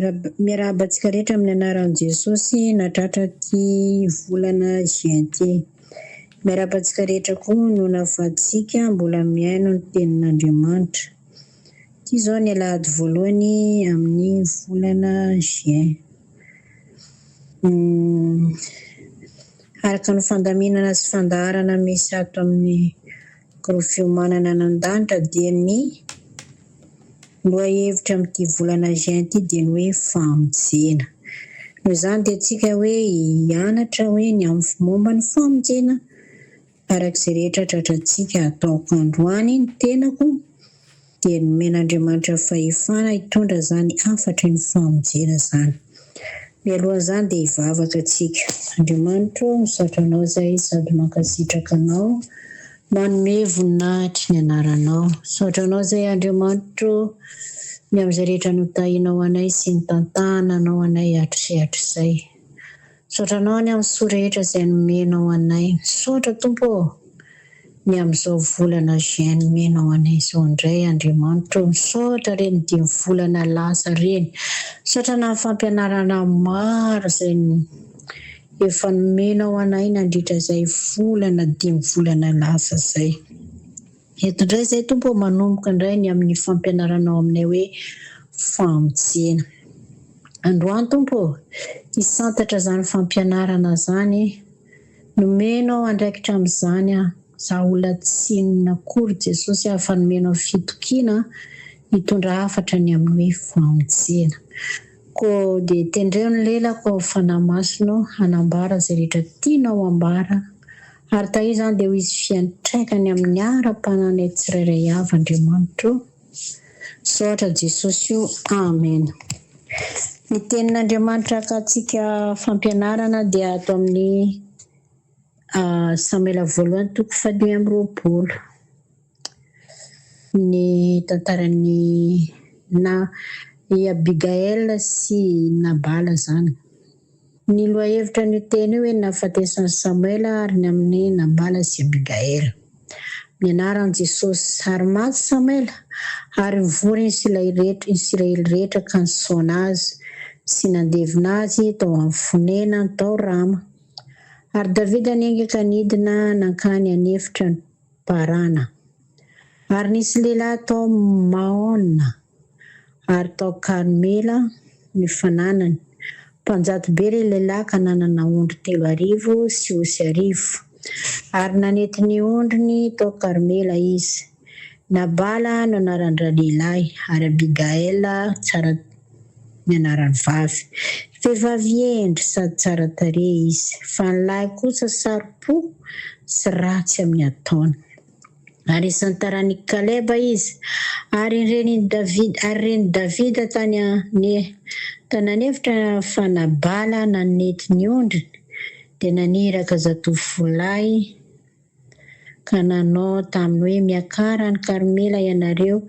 Miarahaba antsika rehetra amin'ny anaran'i Jesosy nahatratra ity volana juin ity. Miarahaba antsika rehetra koa no nahafahantsika mbola mihaino ny tenin'Andriamanitra. Ity izao ny alahady voalohany amin'ny volana juin. Araka ny fandaminana sy fandaharana misy ato amin'ny Groupe Fiomanana any an-danitra dia ny lohahevitra amin'ity volana juin ity dia ny hoe famonjena. Noho izany dia antsika hoe hianatra hoe ny amin'ny momba ny famonjena araka izay rehetra tratrantsika ataoko androany ny tenako dia nomen'Andriamanitra fahefana hitondra izany hafatry ny famonjena izany. Mialohan'izany dia hivavaka tsika. Andriamanitra ô, misaotra Anao izahay sady mankasitraka Anao manome voninahitry ny anaranao. Misaotra Anao izahay Andriamanitra ô, ny amin'izay rehetra notahinao anay sy nitantananao anay hatrizay hatrizay. Misaotra Anao ny amin'ny soa rehetra izay nomenao anay. Misaotra Tompo ô! Ny amin'izao volana juin nomenao anay izao indray Andriamanitra ô! Misaotra ireny dimy volana lasa ireny. Misaotra na ny fampianarana maro izay efa nomenao anay nandritra izay volana dimy volana lasa izay. Eto indray izay Tompo ô manomboka indray ny amin'ny fampianaranao aminay hoe famonjena. Androany Tompo ô, hisantatra izany fampianarana izany Nomenao andraikitra amin'izany aho. Za olona tsy inona akory Jesosy aho fa nomenao fitokiana hitondra hafatra ny amin'ny hoe famonjena. Koa dia tendreo ny lelako ao Fanahy Masina ô hanambara izay rehetra tianao hambara ary tahio izany dia ho hisy fiantraikany amin'ny ara-panahinay tsirairay avy Andriamanitra ô. Misaotra Jesosy o Amen. Ny tenin'Andriamanitra hakantsika fampianarana dia ato amin'ny Samoela voalohany toko fahadimy amby 20. Ny tantaran'i na i Abigail sy Nabala izany. Ny lohahevitra an'io teny io hoe ny nahafatesan'i Samoela ary ny amin'i Nabala sy Abigaila. Amin'ny anaran'i Jesosy. Ary maty Samoela, ary nivory ny Isiraely rehetra ka nisaona azy sy nandevina azy tao amin'ny fonenany tao Rama. Ary Davida niainga ka nidina nankany an'efitra Parana. Ary nisy lehilahy tao Maona ary tao Karmela ny fananany. Mpanjato be ilay lehilahy ka nanana ondry 3000 sy osy arivo. Ary nanety ny ondriny tao Karmela izy. Nabala no anaran-dralehilahy, ary Abigaila tsara ny anarany vavy. Vehivavy hendry sady tsara tarehy izy, fa ny lahy kosa saro-po sy ratsy amin'ny ataony. Ary isan'ny taran'i Kaleba izy. Ary ny renin'i Davida, ary ren'i Davida tany an-tanan'efitra fa Nabala nanety ny ondriny, dia naniraka zatovo folo lahy ka nanao taminy hoe, Miakara any Karmela ianareo,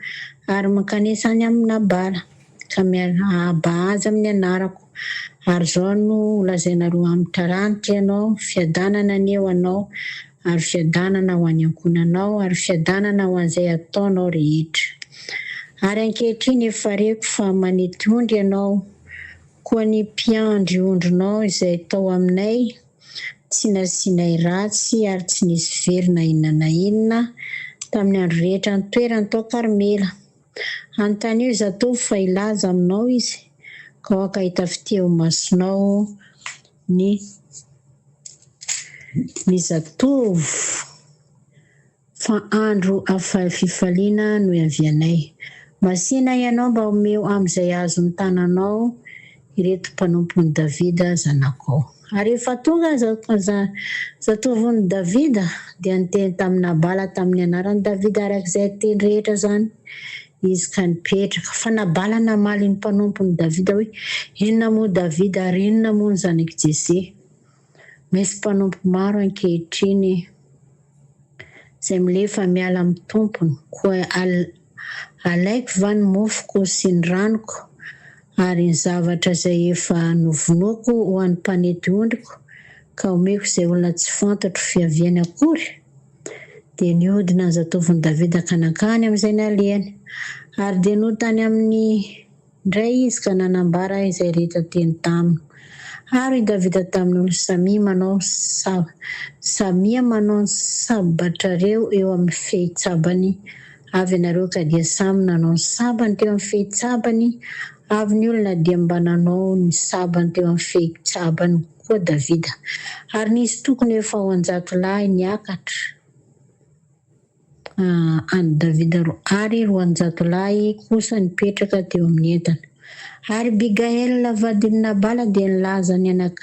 ary mankanesa any amin'i Nabala, ka miarahaba azy amin'ny anarako. Ary izao no holazainareo aminy, Taranitra ianao, fiadanana anie ho anao, ary fiadanana ho an'ny ankohonanao, ary fiadanana ho an'izay ataonao rehetra. Ary ankehitriny efa reko fa manety ondry ianao, koa ny mpiandry ondrinao izay tao aminay tsy nasianay ratsy ary tsy nisy very na inona na inona tamin'ny andro rehetra nitoerany tao Karmela. Anontanio i zatovo fa hilaza aminao izy, ka aoka hahita fitia eo imasonao ny ny zatovo fa andro fifaliana no iavianay. Masìna ianao mba omeo amin'izay azon'ny tananao ireto mpanompon'i Davida zanakao. Ary rehefa tonga zatovon'i Davida, dia niteny tamin'i Nabala tamin'ny anaran'i Davida araka izay teny rehetra izany izy ka nipetraka. Fa Nabala namaly ny mpanompon'i Davida hoe, Inona moa Davida, ary inona moa ny zanak'i Jese? Misy mpanompo maro ankehitriny izay milefa miala amin'ny tompony, koa alaiko va ny mofoko sy ny ranoko ary ny zavatra izay efa novonoiko ho an'ny mpanety ondriko ka omeko izay olona tsy fantatro fiaviany akory? Dia nihodina ny zatovon'i Davida ka nankany amin'izay nalehany, ary dia nody tany amin'ny. indray izy ka nanambara izay rehetra teny taminy. Ary hoy Davida tamin'ny olony, Samia manao samia manao ny sabatrareo eo amin'ny fehi-tsabany avy ianareo ka dia samy nanao ny sabany teo amin'ny fehi-tsabany avy ny olona dia mba nanao ny sabany teo amin'ny fehi-tsabany koa Davida. Ary nisy tokony efa ho an-jato lahy niakatra an'i Davida ary 200 lahy kosa nipetraka teo amin'ny entana. Ary Abigaila vadin'i Nabala dia nilaza ny anak,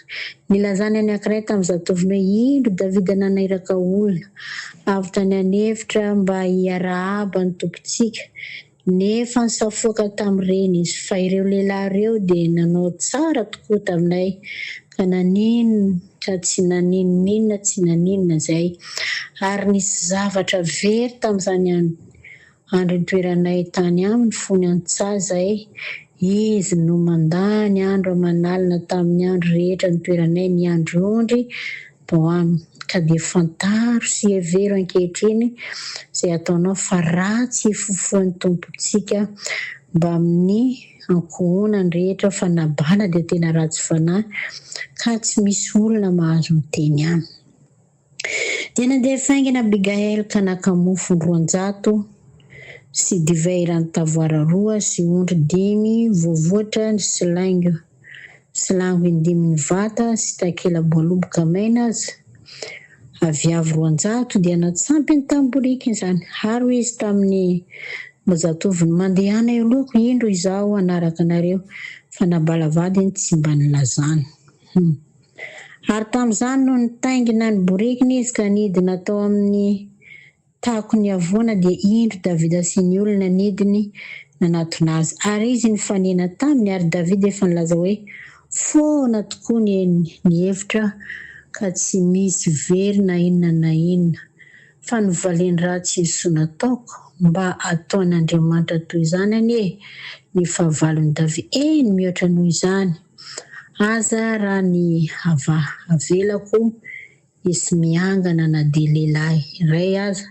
nilazany anankiray tamin'ny zatovony hoe, Indro Davida naniraka olona avy tany an'efitra mba hiarahaba ny tompontsika, nefa nisafoaka tamin'ireny izy, fa ireo lehilahy ireo dia nanao tsara tokoa taminay, ka naninona, ka tsy naninoninona tsy naninona izay, ary nisy zavatra very tamin'izany andro nitoeranay tany aminy fony an-tsaha izay, izy no mandany andro aman'alina tamin'ny andro rehetra nitoeranay niandry ondry tao aminy. Ka dia fantaro sy hevero ankehitriny izay ataonao fa ratsy hifofoan'ny Tompontsika mbamin'ny ankohonany rehetra fa Nabala dia tena ratsy fanahy ka tsy misy olona mahazo miteny aminy. Dia nandeha faingana Abigail ka naka mofo 200 sy divay rano-tavoara roa sy ondry dimy voavoatra sy laingo sy lango indimin'ny vata sy takela-boaloboka maina aza aviavy 200 dia natsampiny tamin'ny borikiny izany. Ary hoy izy tamin'ny zatovony, Mandehana eo alohako, indro izaho hanaraka anareo. Fa Nabala vadiny tsy mba nilazany. Ary tamin'izany no nitaingina ny borikiny izy ka nidina tao amin'ny takon'ny havoana, dia indro Davida sy ny olona nidiny nanatona azy. Ary izy nifanena taminy, ary Davida efa nilaza hoe, Foana tokoa ny ny hevitra ka tsy misy very na inona na inona, fa novaliany ratsy ny soa nataoko, mba hataon'Andriamanitra toy izany anie ny fahavalon'i Davida, eny, mihoatra noho izany. Aza raha ny avelako hisy miangana na dia lehilahy iray aza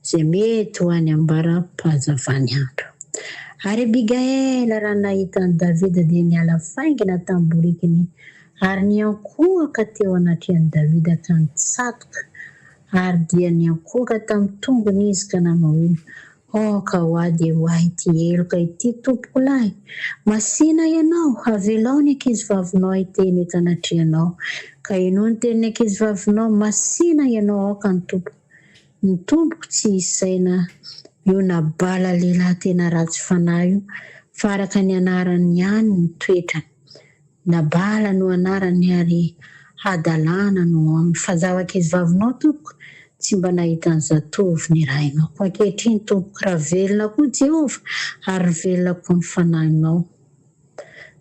izay mety ho any ambara-pahazavan'ny andro. Ary Abigaila raha nahita an'i Davida dia niala faingana tamin'ny borikiny ary niankohoka teo anatrehan'i Davida ka nitsatoka, ary dia niankohoka tamin'ny tongony izy ka nanao hoe, Aoka ho ahy dia ho ahy ity heloka ity, tompokolahy. Masìna ianao, avelao ny ankizivavinao hiteny eto anatrehanao. Ka henoy ny tenin'ny ankizivavinao, masìna ianao, aoka ny tompoko, ny tompoko tsy hisaina io Nabala lehilahy tena ratsy fanahy io, fa araka ny anarany ihany ny toetrany. Nabala no anarany ary hadalana no aminy. Fa zaho ankizivavinao, tompoko, tsy mba nahita ny zatovo nirahinao. Koa ankehitriny, tompoko, raha velona koa Jehovah, ary velona koa ny fanahinao,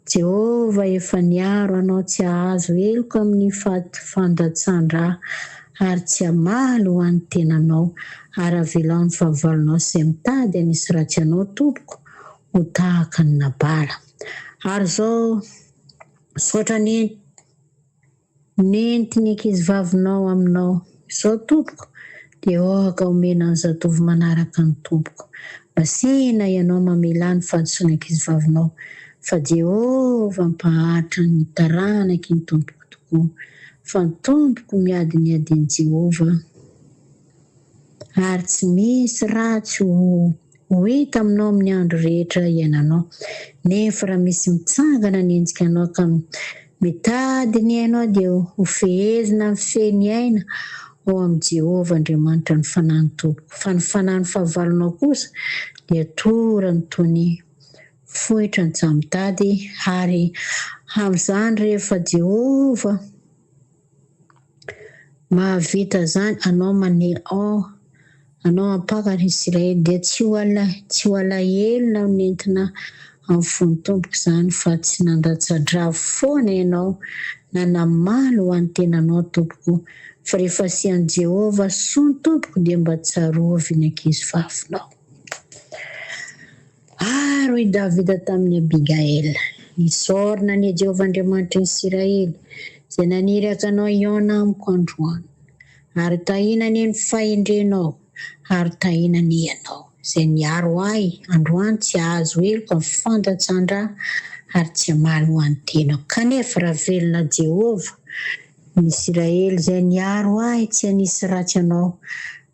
Jehovah efa niaro anao tsy hahazo heloka amin'ny fandatsahan-dra, ary tsy hamaly ho an'ny tenanao, ary avelao ny fahavalonao sy izay mitady hanisy ratsy anao, tompoko, ho tahaka an'i Nabala. Ary izao misaotra nentin'ny ankizivavinao aminao izao tompoko dia aoka omena ny zatovo manaraka ny tompoko. Masìna ianao mamelà ny fahadisoan'ny ankizivavinao fa Jehovah mpaharitra ny taranaky ny tompoko tokoa. Fa ny tompoko miady ny adin'i Jehovah. Ary tsy misy ratsy ho ho hita aminao amin'ny andro rehetra iainanao. Nefa raha misy mitsangana hanenjika anao ka mitady ny ainao dia ho fehezina mifehy ny aina ao amin'i Jehovah Andriamanitra ny fanahin'ny Tompoko. Fa ny fanahin'ny fahavalonao kosa dia torany toy ny foitra an-tsaha-mitady, ary amin'izany rehefa Jehovah Mahavita zany anao manely oh anao ampakatra Israely dia tsy ho tsy ho alahelo na ho nentina amin'ny fon'ny tompoko izany fa tsy nandatsa-drà foana ianao na namaly ho an'ny tenanao tompoko fa rehefa asian'i Jehovah soa ny tompoko dia mba tsarovy ny ankizy vavinao. Ary hoy Davida tamin'i Abigaila, Isaorana anie Jehovah Andriamanitry ny Isiraely, izay naniraka anao hihaona amiko androany. Ary tahina anie ny fahendrenao, ary tahina anie ianao. izay niaro ahy androany tsy hahazo heloka amin'ny fandatsan-dra ary tsy hamaly ho an'ny tenako. Kanefa raha velona Jehovah, ny Isiraely izay niaro ahy tsy hanisy ratsy anao,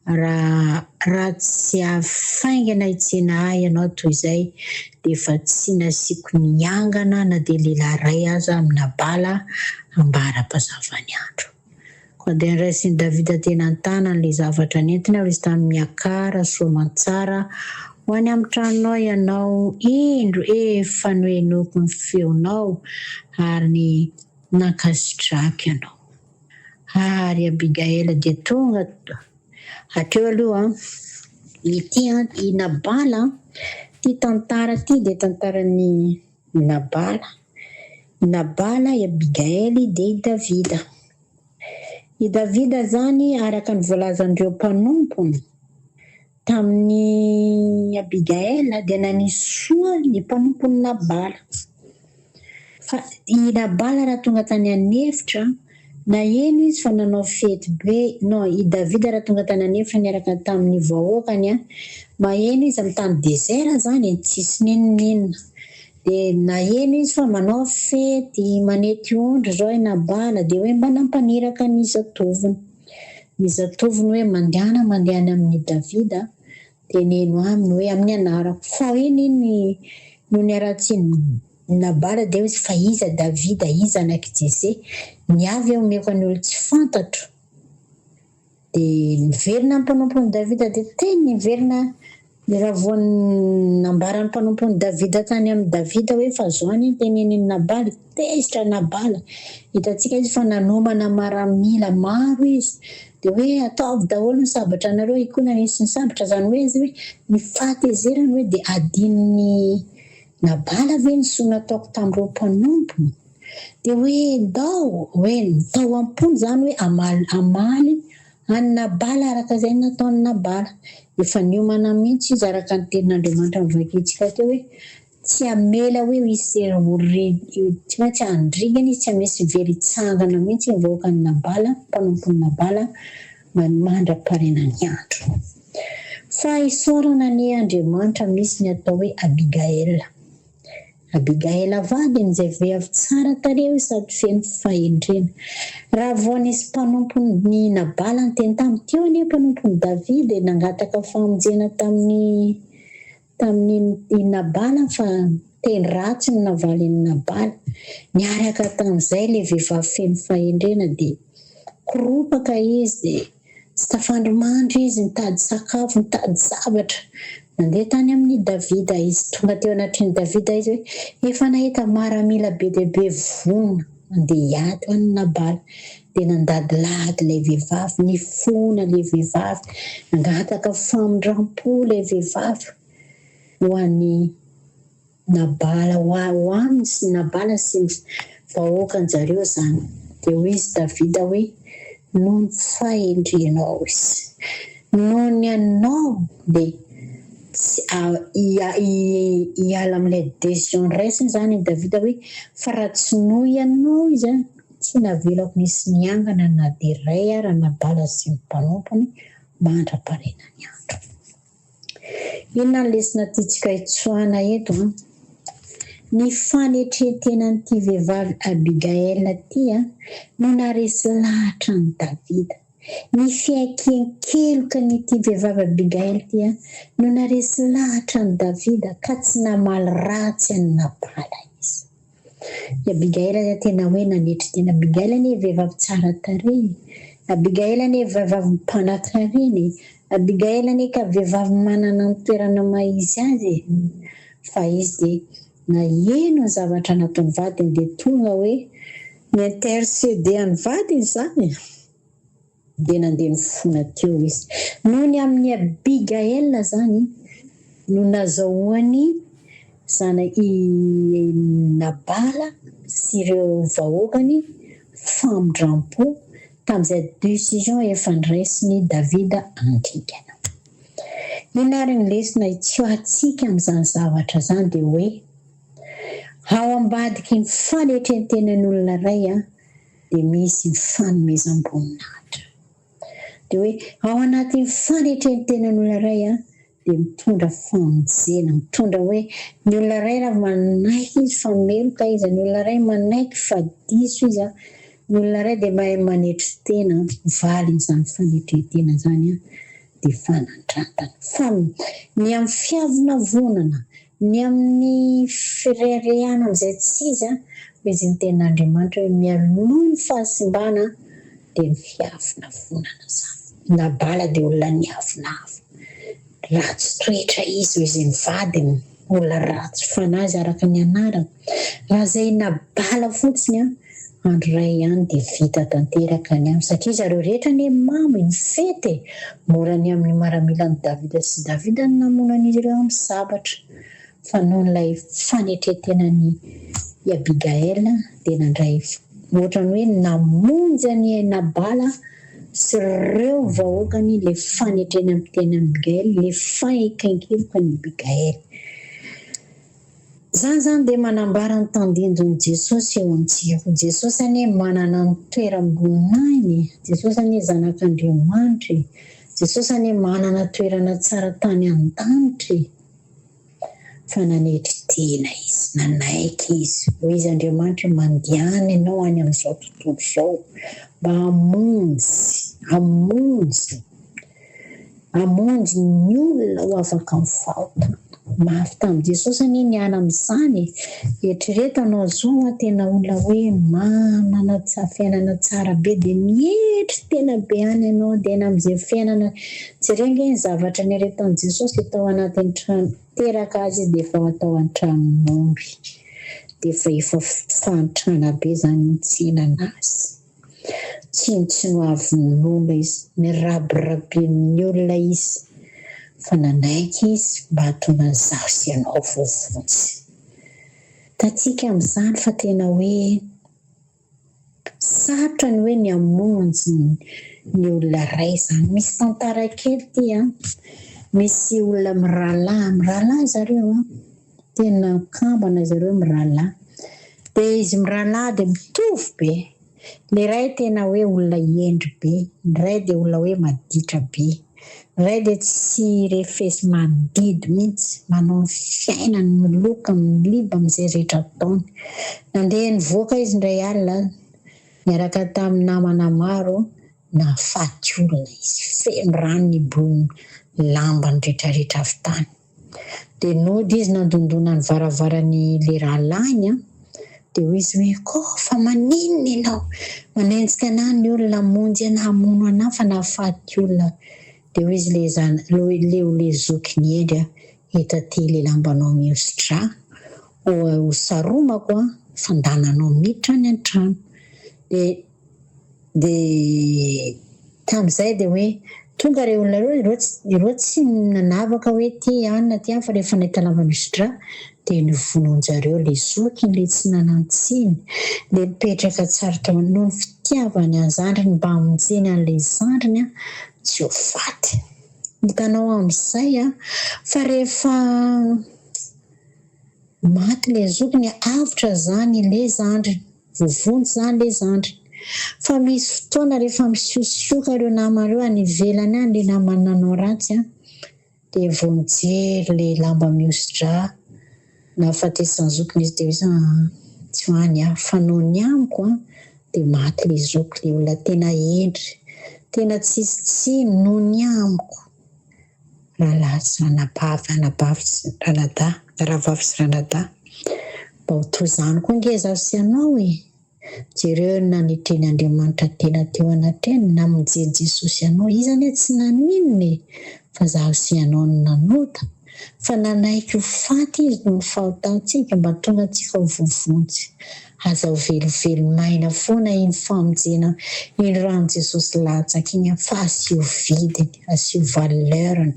raha raha tsy avy faingana hitsena ahy ianao toy izay, dia efa tsy nasiako niangana na dia lehilahy iray aza amin'i Nabala ambara-pazavan'ny andro. Koa dia noraisin'i Davida teny an-tanany ilay zavatra nentiny ary izy taminy, Miakara soa aman-tsara ho any amin'ny tranonao ianao, indro, efa nohenoiko ny feonao ary ny nankasitrahako ianao. Ary Abigaila dia tonga hatreo aloha, ity an, i Nabala, ity tantara ity dia tantaran'i Nabala. I Nabala, i Abigaily, dia i Davida. I Davida izany, araka ny voalazan'ireo mpanompony tamin'i Abigaila, dia nanisy soa ny mpanompon'i Nabala. Fa i Nabala raha tonga tany an'efitra, naheno izy fa nanao fety be, non, i Davida raha tonga tany an'efitra niaraka tamin'ny vahoakany, maheno izy amin'ny tany désert izany e, tsisy n'inon'inona. Dia naheno izy fa manao fety, manety ondry izao i Nabala, dia hoe mba nampaniraka ny zatovony. Ny zatovony hoe mandehana mandeha any amin'i Davida, teneno aminy hoe amin'ny anarako. Fa hoe iny no niaratsian'i Nabala dia hoy izy fa iza Davida, iza zanak'i Jese? Ny ahy ve omeko an'ny olon-tsy fantatro? Dia niverina ny mpanompon'i Davida, dia teny niverina raha vao nambaran'ny mpanompon'i Davida tany amin'i Davida hoe fa izao anie ny tenenin'i Nabala, tezitra Nabala. Hitantsika izy fa nanomana maramila maro izy. Dia hoe ataovy daholo ny sabatra anareo, io koa nanisy ny sabatra, izany hoe izy hoe ny fahatezerany hoe dia adinon'i Nabala ve ny soa nataoko tamin'ireo mpanompony? Dia hoe ndao, hoe ny tao am-pony izany hoe hamaly hamaly an'i Nabala araka izay nataon'i Nabala. Efa niomana mihitsy izy araka ny tenin'Andriamanitra novakintsika teo hoe tsy hamela hoe hisy tsy maintsy handringana izy, tsy misy very hitsangana mihitsy ny vahoakan'i Nabala, mpanompon'i Nabala mandra-parenan'ny andro. Fa isaorana anie Andriamanitra misy ny atao hoe Abigaila. Abigaila vadiny izay vehivavy tsara tarehy sady feno fahendrena. Raha vao nisy mpanompon'i Nabala niteny taminy, Teo anie mpanompon'i Davida e, nangataka famonjena tamin'i tamin'i Nabala fa teny ratsy no navalin'i Nabala. Niaraka tamin'izay ilay vehivavy feno fahendrena dia koropaka izy dia Tsy tafandrimandry izy nitady sakafo, nitady zavatra. Nandeha tany amin'i Davida izy. Tonga teo anatrehan'i Davida izy hoe efa nahita maramila be dia be vonona handeha hiady ho an'i Nabala. Dia nandadilady ilay vehivavy, nifona ilay vehivavy, nangataka famindram-po ilay vehivavy ho an'i Nabala ho ho aminy sy Nabala sy ny vahoakan-jareo izany. Dia hoy izy Davida hoe, Noho ny fahendrenao izy, noho ny anao dia tsy hiala amin'ilay décision noraisiny izany i Davida hoe, fa raha tsy noho ianao izy an, tsy navelako nisy niangana na dia iray ara Nabala sy ny mpanompony mandra-parenan'ny andro. Inona ny lesona tiantsika hitsoahana eto an? Ny fanetren-tenan'ity vehivavy Abigaila ity no naharesy lahatra an'i Davida. Ny fiaiken-kelokan'ity vehivavy Abigaila ity no naharesy lahatra an'i Davida ka tsy namaly ratsy an'i Nabala izy. I Abigaila dia tena hoe nanetry tena. Abigaila anie vehivavy tsara tarehy e. Abigaila anie vehivavy mpanankarena e. Abigaila anie ka vehivavy manana ny toerana maha izy azy e. Fa izy dia naheno ny zavatra nataon'ny vadiny dia tonga hoe ni-interceder an'ny vadiny izany e. Dia nandeha nifona teo izy. Noho ny amin'i Abigaila izany no nazahoan'i zanak'i Nabala sy ireo vahoakany famindram-po tamin'izay decision efa noraisin'i Davida handringana. Inona ary ny lesona hitsoahantsika amin'izany zavatra izany dia hoe ao ambadiky ny fanetren-tenan'ny olona iray dia misy ny fanomezam-boninahitra. Dia hoe ao anatin'ny fanetren-tenan'olona iray dia mitondra famonjena, mitondra hoe ny olona iray raha manaiky izy fa meloka izy, ny olona iray manaiky fa diso izy, ny olona iray dia mahay manetry tena, valin'izany fanetren-tena izany dia fanandratana. Fa ny amin'ny fiavonavonana, ny amin'ny fireharehana amin'izay tsy izy, hoy izy ny tenin'Andriamanitra hoe mialoha ny fahasimbana dia ny fiavonavonana izany. Nabala dia olona niavonavona. Ratsy toetra izy, hoy izy ny vadiny, olona ratsy fanahy izy araka ny anarany. Raha izay Nabala fotsiny an, andro iray ihany dia vita tanteraka ny aminy, satria zareo rehetra anie mamo e, nifety e! Mora ny amin'ny maramilan'i Davida sy Davida ny namono an'izy ireo amin'ny sabatra. Fa noho ilay fanetren-tenan'i Abigaila dia nandray ohatran'ny hoe namonjy an'i Nabala sy ireo vahoakany ilay fanetrena amin'ny tenan'i Abigaila, ilay fahekenkelokan'i Abigaila. Izany izany dia manambara ny tandindon'i Jesosy eo amintsika koa. Jesosy anie manana ny toeram-boninahiny e! Jesosy anie Zanak'Andriamanitra e! Jesosy anie manana toerana tsara tany an-danitra e! Fa nanetry tena izy, nanaiky izy. Hoy izy, Andriamanitra, mandehana ianao any amin'izao tontolo izao mba hamonjy, hamonjy, hamonjy ny olona ho afaka amin'ny fahotana. Mafy tamin'i Jesosy anie ny hiala amin'izany e! Eritrereto anao izao an, tena olona hoe manana fiainana tsara be dia mietry tena be any ianao, dia na amin'izay fiainana Jereo ange ny zavatra niaretan'i Jesosy tao anatin'ny trano, teraka azy izy dia efa tao an-tranon'omby, dia efa efa fahantrana be izany nitsenana azy, tsinontsinoavin'olona izy, nirabirabian'ny olona izy, fa nanaiky izy mba hahatonga an'izaho sy ianao voavonjy. Hitantsika amin'izany fa tena hoe. Sarotra ny hoe ny hamonjy ny olona iray izany. Misy tantara kely ity an, misy olona mirahalahy, mirahalahy zareo an, tena kambana zareo mirahalahy. Dia izy mirahalahy dia mitovy be. Ny iray tena hoe olona hendry be, ny iray dia olona hoe maditra be. Ny iray dia tsy refesi-mandidy mihitsy, manao ny fiainany, miloka, miliba amin'izay rehetra ataony. Nandeha nivoaka izy indray alina, niaraka tamin'ny namana maro, nahafaty olona izy. Feno rano ny bony lambany rehetrarehetra avy tany. Dia nody izy nandondona ny varavaran'ny le rahalahiny an, dia hoy izy hoe, Koa fa maninona ianao? Manenjika anah ny olona hamonjy anah, hamono anah fa nahafaty olona. Dia hoy izy le zana, le le zokiny hendry an, eto aty le lambanao mihoso-drà, ho ho saromako an, fa ndananao miditra any an-trano. Dia Dia tamin'izay dia hoe tonga ireo olona ireo, ireo tsy ireo tsy nanavaka hoe ity an na ity an fa rehefa nahita lamba misy drap dia novonoin-jareo ilay zokiny ilay tsy nanan-tsiny, ilay nipetraka tsara tao noho ny fitiavany an'i zandriny mba hamonjeny an'ilay zandriny an tsy ho faty. Hitanao amin'izay an fa rehefa maty ilay zokiny, avotra izany ilay zandriny. Voavonjy zany le zandry. Fa misy fotoana rehefa misiosioka ireo namana ireo any ivelany any le namany nanao ratsy an, dia vao mijery le lamba mihoso-drà nahafatesan'ny zokiny izy dia hoe aa tsy ho any aho fa noho ny amiko an dia maty le zoky le olona tena hendry tena tsisy tsiny noho ny amiko. Rahalahy sy ranabavy, anabavy sy ranadahy, rahavavy sy ranadahy. Mba ho toy izany koa ange izaho sy ianao e! Jereo ny nanetren' Andriamanitra tena teo anatrehany, namonjen'i Jesosy anao. Izy anie tsy naninona e! Fa izaho sy ianao no nanota. Fa nanaiky ho faty Izy noho ny fahotantsika mba tonga antsika ho voavonjy. Aza ho velively maina foana iny famonjena iny ran'i Jesosy latsaka iny fa asio vidiny, asio valeur-ny,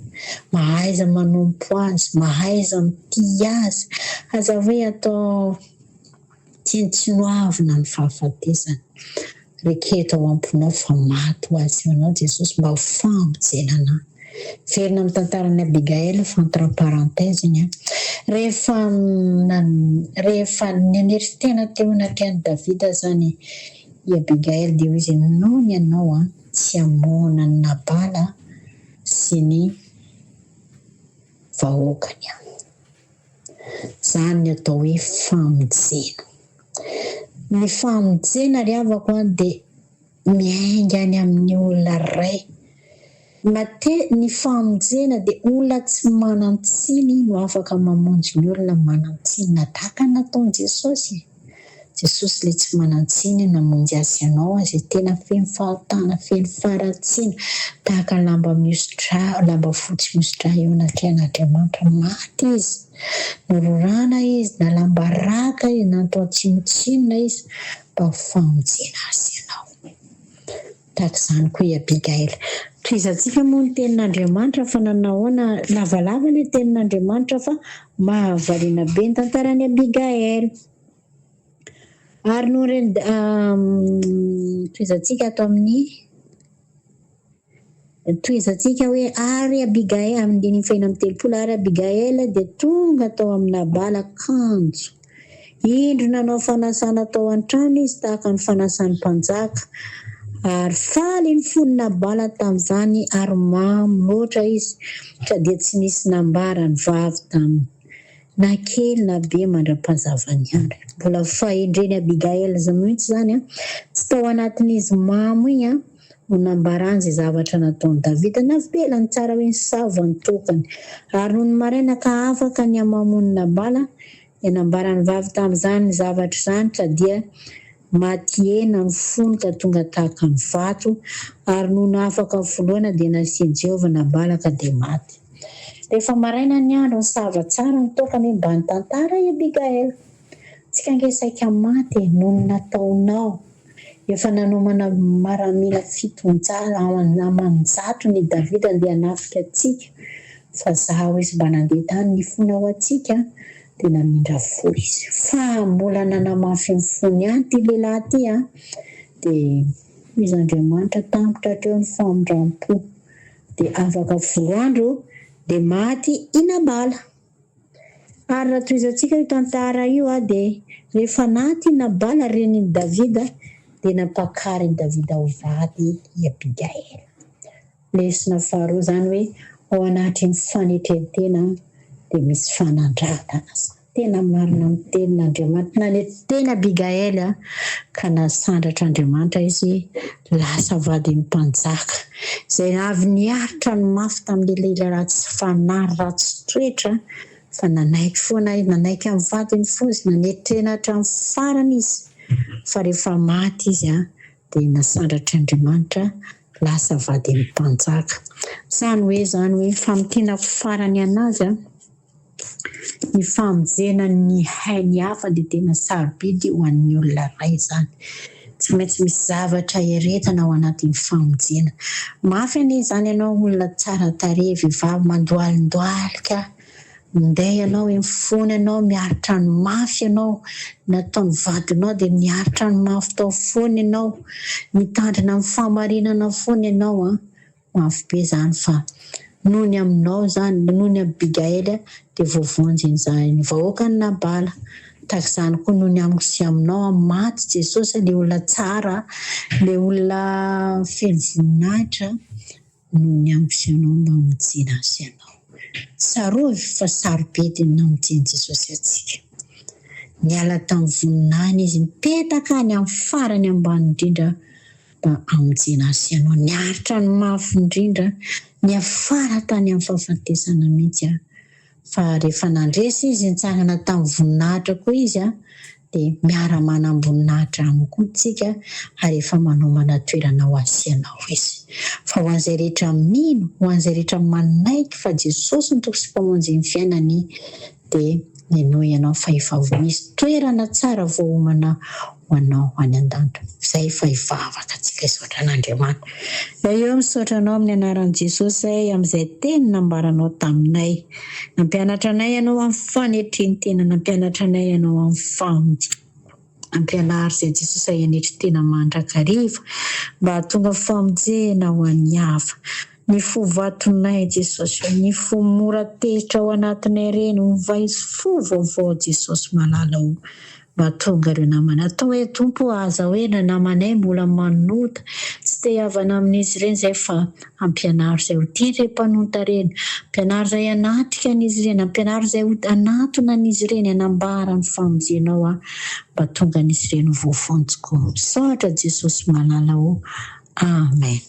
mahaiza manompo Azy, mahaiza mitia Azy, aza hoe atao tsinontsinoavina ny fahafatesany, reketo ao am-ponao fa maty ho azy eo anao Jesosy mba ho famonjena anà. Miverina amin'ny tantaran'i Abigail fa entre parenthèse iny an. Rehefa rehefa nanery tena teo anatrehan'i Davida izany i Abigail dia hoy izy, Nony ianao an, tsy hamono an'i Nabala sy ny. vahoakany. Izany ny atao hoe famonjena. Ny famonjena ry havako an dia miainga any amin'ny olona iray. Mate, ny famonjena dia olona tsy manan-tsiny no afaka mamonjy ny olona manan-tsiny. Na tahaka ny nataon'i Jesosy e. Jesosy ilay tsy manan-tsiny namonjy ahy sy ianao izay tena feno fahotana, feno faharatsiana, tahaka ny lamba mihoso-drà, lamba fotsy mihoso-drà eo anatrehan'Andriamanitra. Maty Izy, nororana Izy, nalam-baraka Izy, natao tsinontsinona Izy mba ho famonjena ahy sy ianao. Tahaka izany koa i Abigaila. Tohizantsika moa ny tenin'Andriamanitra fa nanahoana, lavalava ilay tenin'Andriamanitra fa mahavariana be ny tantaran'i Abigaila. Ary noho ireny, tohizantsika ato amin'ny, tohizantsika hoe ary Abigaila, amin'ny andininy fahenina amby 30, ary Abigaila dia tonga tao amin'i Nabala kanjo. Indro nanao fanasana tao an-trano izy tahaka ny fanasan'ny mpanjaka. Ary faly ny fon'i Nabala tamin'izany ary mamo loatra izy, ka dia tsy nisy nambara ny vavy taminy, na kely na be mandra-pahazavan'ny andro. Mbola fahendren'i Abigaila mihitsy izany, tsy tao anatin'izy mamo iny no nambarany izay zavatra nataon'i Davida. Navelany tsara hoe nisava ny tokany. Ary nony maraina ka afaka ny hamamoan'i Nabala, Dia nambaran'ny vavy tamin'izany ny zavatra izany ka dia maty hena ny fony ka tonga tahaka ny vato, ary nony afaka volohana dia nasian'i Jehovah Nabala ka dia maty. Rehefa maraina ny andro, nisava tsara ny toaka anie mba nitantara i Abigaila. Tsika ange saika maty e, noho ny nataonao. Efa nanomana maramila 700 aman-jatony i Davida andeha hanafika antsika, fa zaho izy mba nandeha tany nifona ho antsika, dia namindra fo izy. Fa mbola nanamafy ny fony ihany ity lehilahy ity an! Dia hoy izy Andriamanitra tampotra hatreo ny famindram-po. Dia afaka folo andro dia maty i Nabala. Ary raha tohizantsika io tantara io dia rehefa naty i Nabala renin'i Davida dia nampakarin'i Davida ho vady i Abigaila. Lesona faharoa izany hoe ao anatin'ny fanetren-tena dia misy fanandratana. Tena marina ny tenin'Andriamanitra. Nanetry tena Abigaila ka nasandratr'Andriamanitra izy lasa vadin'ny mpanjaka izay avy niaritra ny mafy tamin'ilay lehilahy ratsy fanahy, ratsy toetra fa nanaiky foana izy, nanaiky amin'ny vadiny foana izy, nanetry tena hatramin'ny farany izy fa rehefa maty izy dia nasandratr'Andriamanitra lasa vadin'ny mpanjaka. Izany hoe izany hoe famintinako farany an'azy an, ny famonjena ny hain'ny hafa dia tena sarobidy ho an'ny olona iray izany. Tsy maintsy misy zavatra eretana ao anatin'ny famonjena. Mafy anie izany ianao olona tsara tarehy, vehivavy mandoalindoalika, minday ianao eny foana ianao, miaritra ny mafy ianao, nataon'ny vadinao dia niaritra ny mafy tao foana ianao, mitandrina ny fahamarinana foana ianao an. Mafy be zany fa noho ny aminao zany, noho ny Abigaila dia voavonjy ny vahoakan'i Nabala. Tahaka izany koa noho ny amiko sy aminao, maty Jesosy ilay olona tsara, ilay olona feno voninahitra, noho ny amiko sy anao mba hamonjena azy ianao. Tsarovy fa sarobidy ny namonjen'i Jesosy antsika. Niala tamin'ny voninahiny Izy, nipetaka any amin'ny farany ambany indrindra mba hamonjena azy sy ianao. Niaritra ny mafy indrindra, niafara tany amin'ny fahafatesana mihitsy aho. Fa rehefa nandresy izy, nitsangana tamin'ny voninahitra koa izy, dia miara-manam-boninahitra aminy koa isika, ary efa manomana toerana ho azy sy ianao izy. Fa ho an'izay rehetra mino, ho an'izay rehetra manaiky fa Jesosy no Tompo sy Mpamonjy ny fiainany, dia minoa ianao fa efa misy toerana tsara voaomana ho anao any an-danitra. Izay fa hivavaka antsika hisaotra an'Andriamanitra. Eo misaotra anao amin'ny anaran'i Jesosy izahay amin'izay teny nambaranao taminay. Nampianatra anay ianao amin'ny fanetren-tena, nampianatra anay ianao amin'ny famonjena. Ampianaro izay Jesosy ahy hanetry tena mandrakariva mba hahatonga famonjena ho an'ny hafa. Ny fo vatonay Jesosy o, ny fo mora tezitra ao anatinay ireny, ovay fo vaovao Jesosy malala o. Mba tonga ireo namana. Atao hoe Tompo o, aza hoe na namanay mbola manota. te hihavana amin'izy ireny izahay fa ampianaro izay ho tia ireny mpanota ireny, ampianaro izay hanatrika an'izy ireny, ampianaro izay ho hanatona an'izy ireny, hanambara ny famonjenao aho mba tonga an'izy ireny ho voavonjy koa. Misaotra Jesosy malala o. Amen.